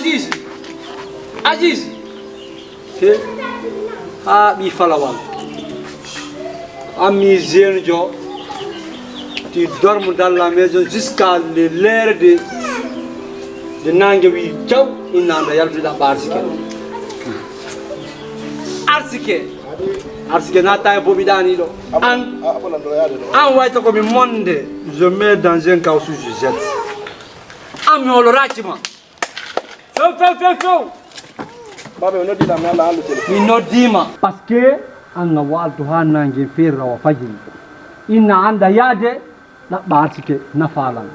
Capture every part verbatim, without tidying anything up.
Aziz, Aziz, he, haa ɓii falawal. An mi jeune jo, tu dormes dans la maison jusqu'à le- l'heure de, de naange wi caw, inna anda yaltude ɗaɓɓa arsike. Arsike. Arsike naata e boɓi ɗaaniɗo. An, an wayta ko mi monde, je mets dans un caoutchouc, je jette. An mi holoraaki ma. Few, few, few, few. Baaba, o noddi ɗam, mi alla haaldu téléphone. Mi noddi ma. Parce que an a waalto haa naange feere rawa fajiri. Inna anda yaade ɗaɓɓa arsike na faalan.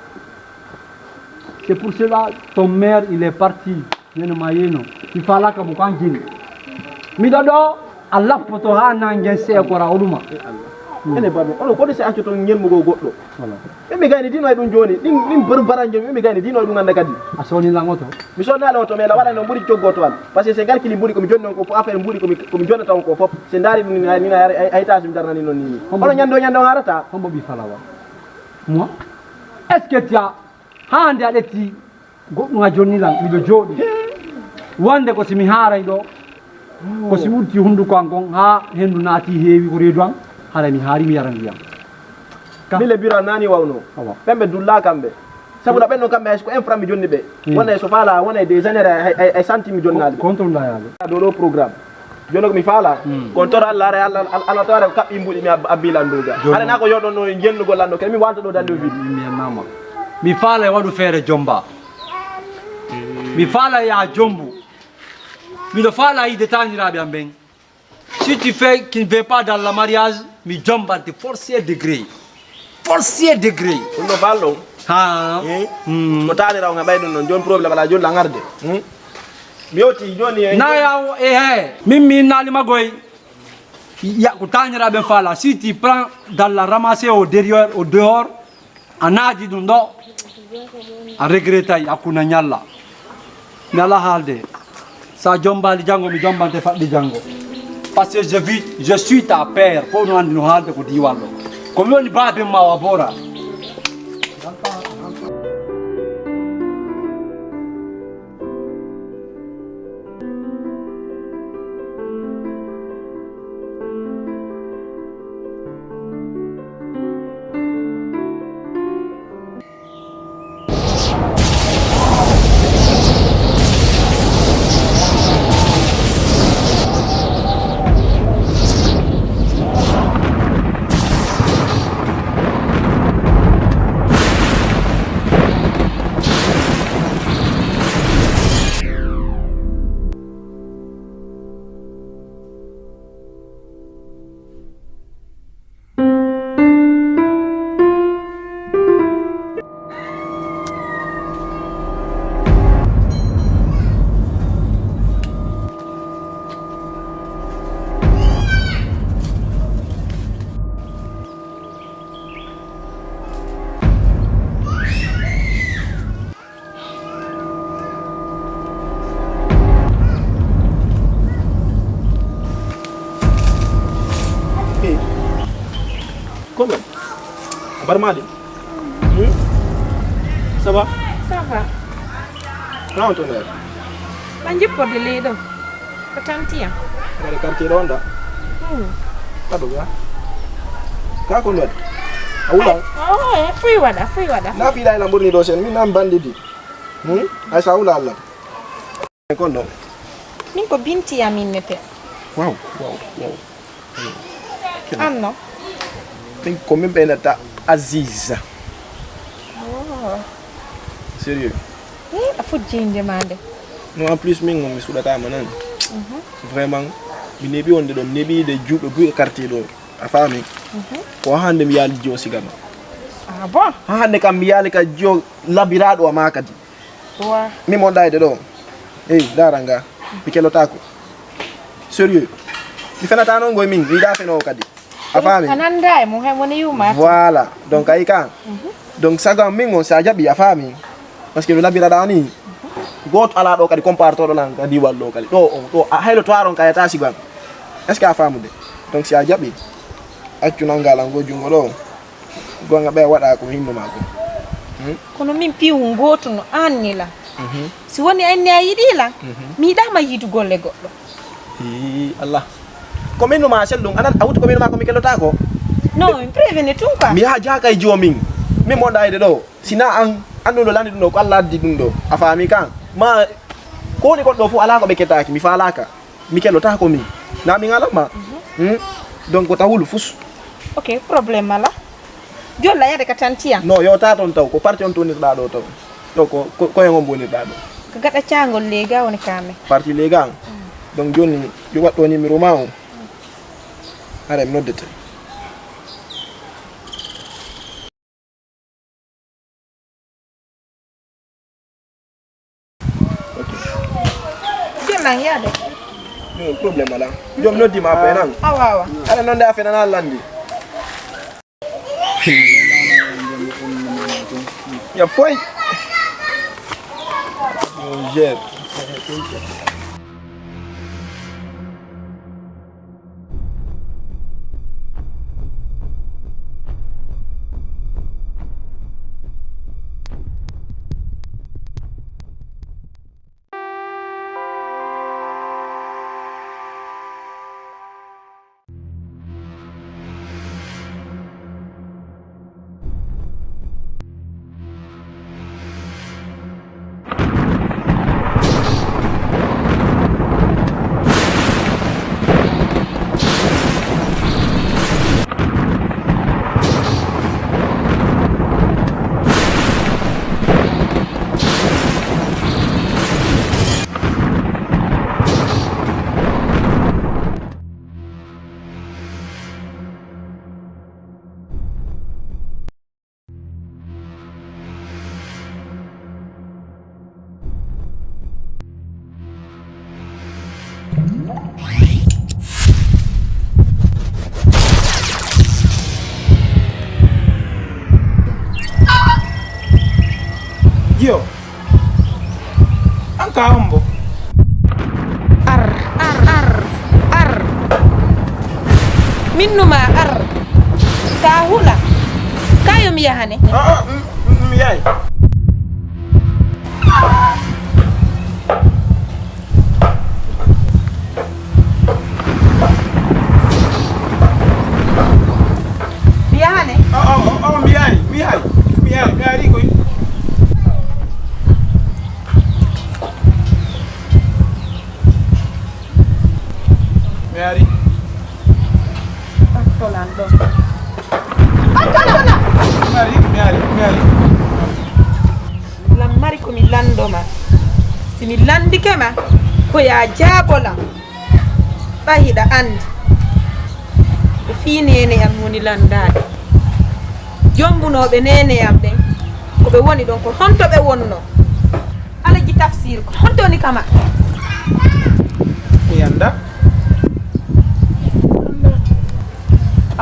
C'est pour cela ton mère il est parti. Nene ma yeno. Mi faalaka mo kan jini. Miɗo ɗo a lappoto haa naange seekora o ɗuma. Ene baaba, ono koɗo si accoto ñelmugol goɗɗo. Voilà. Ɓe mi gayni dino e ɗum jooni. Ɗin, ɗin bar-, baranjo, ɓe mi gayni dino e ɗum annda kadi. A soni lan oto? Mi sodnaali oto, mais la waɗa no mburi coggoto an. Parce que se ngarkili mburi ko mi jonni on ko fof, affaire mburi ko mi, ko mi jonnata on ko fof. Se ndaari ɗum ni, ni, ni, ay, ay, ay taasi mi darnani non ni. Hombo- Ono ñande o ñande on harata. Hombo ɓi falawa? Moi? Est-ce que tu as, haa hande a ƴetti goɗɗum a jonni lan, miɗo jooɗi. Wonde ko si mi haaray ɗo, ko si wurti hunduko an kon, haa hendu naati heewi ko reedu an, haray mi haari mi yara ndiyam. Ka- Mille biro nani wawno. Awa. Ɓen ɓe dulla kamɓe. Sabu na ɓen non kamɓe hay so ko un franc mi jonni ɓe. Hmm. Wonay so faala, wonay des années ay, ay, ay santi mi jonnaali ɓe. Konton da yaade. Ɗo ɗo programme. Jono ko mi faala. Hmm. Kon toro Allah, haray Allah, Allah, Allah tawara ko kaɓɓi mbuɗi mi ab-, abbi landuga. Jono. Haray na ko yoɗon no jennugol lanɗo, kadi mi walta ɗo dande o vide. Mi, mi, mi, mi faala e waɗu feere jomba. Mi faala ya jombu. Miɗo faala yiide taaniraaɓe am ɓen. Si tu fais qui ne veut pas dans le mariage, mi jombante forcé degré. Forcé degré. Ɗum ɗo balɗo. Ha. Eh? Hmm. Ko taaniraawo nga ɓay ɗum ɗon. Jooni problème alaa jooni la ngarde. Hmm? Mi yewti jooni e. Na yawo, eh, eh. Min mi innaali ma goy. Ya ko taaniraaɓe faala. Si tu prends dans la ramasser au derrière, au dehors, a naadi ɗum ɗo, a regrettay, a kuna ñalla. Mi ala haalde. Sa jombaali janngo, mi jombante faɗɗi janngo. Parce que je vis, je suis ta père. Fof no anndi no haalde ko diiwal ɗo. Ko mi woni baaben ma o a boora. Hey. Comment? Barmade? Hmm? Ça va? Ça va. Comment ton air? Ma jipporde ley ɗo. Ko tanti am. Mbaɗa quartier ɗo wonɗa? Hmm. Aɗo ga? Ka ko waɗi? A wula? Oh, eh, fuy waɗa, fuy waɗa. Na fiɗa ila mborni ɗo sen, min nan bandi di. Hmm? Ay sa wula Allah. Kon ɗo. Min ko Binti am innete. Wow, wow, wow. An no? Min ko min ɓeynata Aziza. Oh. Sérieux? Hmm, a fujji innde ma nde. Non, en plus, min on mi suɗataama nan. Mhm. Vraiment, mi neeɓi wonde ɗo, mi neeɓi de juuɓe buy e quartier ɗo. A faami? Mhm. Ko hannde mi yaali jiyo sigama. Ah bon? Haa hannde kam mi yaali ka jiyo labiraaɗo a maa kadi. Wa. Mi mon ɗayde ɗo. Eyi, ndaara nga. Mi kelotaako. Sérieux. Mi fenata noon ngoy min, mi yiɗa fenoowo kadi. A faami? A nannda e mum, hay woni yuumaade. Voilà. Donc, ayi ka? Mhm. Donc, sago am min on, si a jaɓi, a faami? Parce que mi labiraɗa ni. Gooto alaa ɗo kadi compartooɗo lan ka diwal ɗo kadi. Ɗo, o, ɗo, a haylo to aron ka yata sigo am. Est-ce que a faamude? Donc, si a jaɓi, accu nannga lan ngo junngo ɗo. Gonga ɓe waɗa ko hinno ma ko. Hmm? Kono min piiwu ngootu no aan ni la. Si woni anni a yiɗi lan, mi yiɗaama yiidugol e goɗɗo. Hii, Allah. Ko min numa sel ɗum, anan a wuti ko min numa ko mi kellotaako. Non, mi prévenu tun quoi. Mi yaha jaaka e joomin. Min monɗa ayde ɗo. Si na an, an ɗum ɗo landi ɗum ɗo, ko Allah addi ɗum ɗo. A faami kan? Ma, ko woni kon ɗo fof alaa ko ɓe ketaaki, mi faalaaka. Mi kellotaako min. Na min alamma. Hmm? Donc, ko tawul fus. Ok, problème alaa. Jolla yade ka tanti an. Non, yo taa toon taw, ko parti on tonirɗaa ɗo taw. Ɗo ko, ko, ko e on mbonirɗaa ɗo. Ko gaɗa caangol Leega woni ka men. Parti Leega an. Donc, jooni, yo waɗ ɗo numéro ma on. Hara mi noddete. Ok. Jolla an yaade. No problème alaa. Joom noddi ma pe nan. Awa, awa. Ala non de a fenana landi. Ya foy. Mon cher. Jiyo. An ka hombo? Ar, ar, ar, ar. Min numa ar. Ka hula. Kayo mi yahane. Ah, ah, mm, mm, mi yahay. Mi yahane. Oh, oh, oh, oh, mi yahay, mi yahay, mi yahay, mi yahay koy. Mi ari. Pattolan ɗo. Pattolan! Mi ari, mi ari, mi ari. Lan mari ko mi lanndo ma. Si mi lanndike ma, ko yaa jaabo lan. Ɓay hiɗa anndi. Ko fii neene am woni lanndaade. Jommbunooɓe neene am ɓen, ko ɓe woni ɗon, ko honto ɓe wonnoo? Alaji Tafsir, ko honto woni ka maɓɓe? Mi anndaa.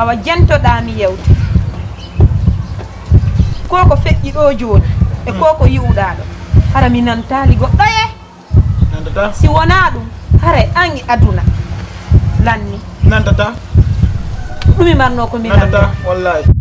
Awa, jantoɗaa mi yewte. Ko ko feƴƴi ɗoo jooni, e ko ko yi'uɗaa ɗoo. Hara mi nantaali goɗɗoye? Nantataa. Si wonaa ɗum, haray an e aduna lanni. Nantataa. Ɗum mi marnoo ko mi nantataa, wallaahi.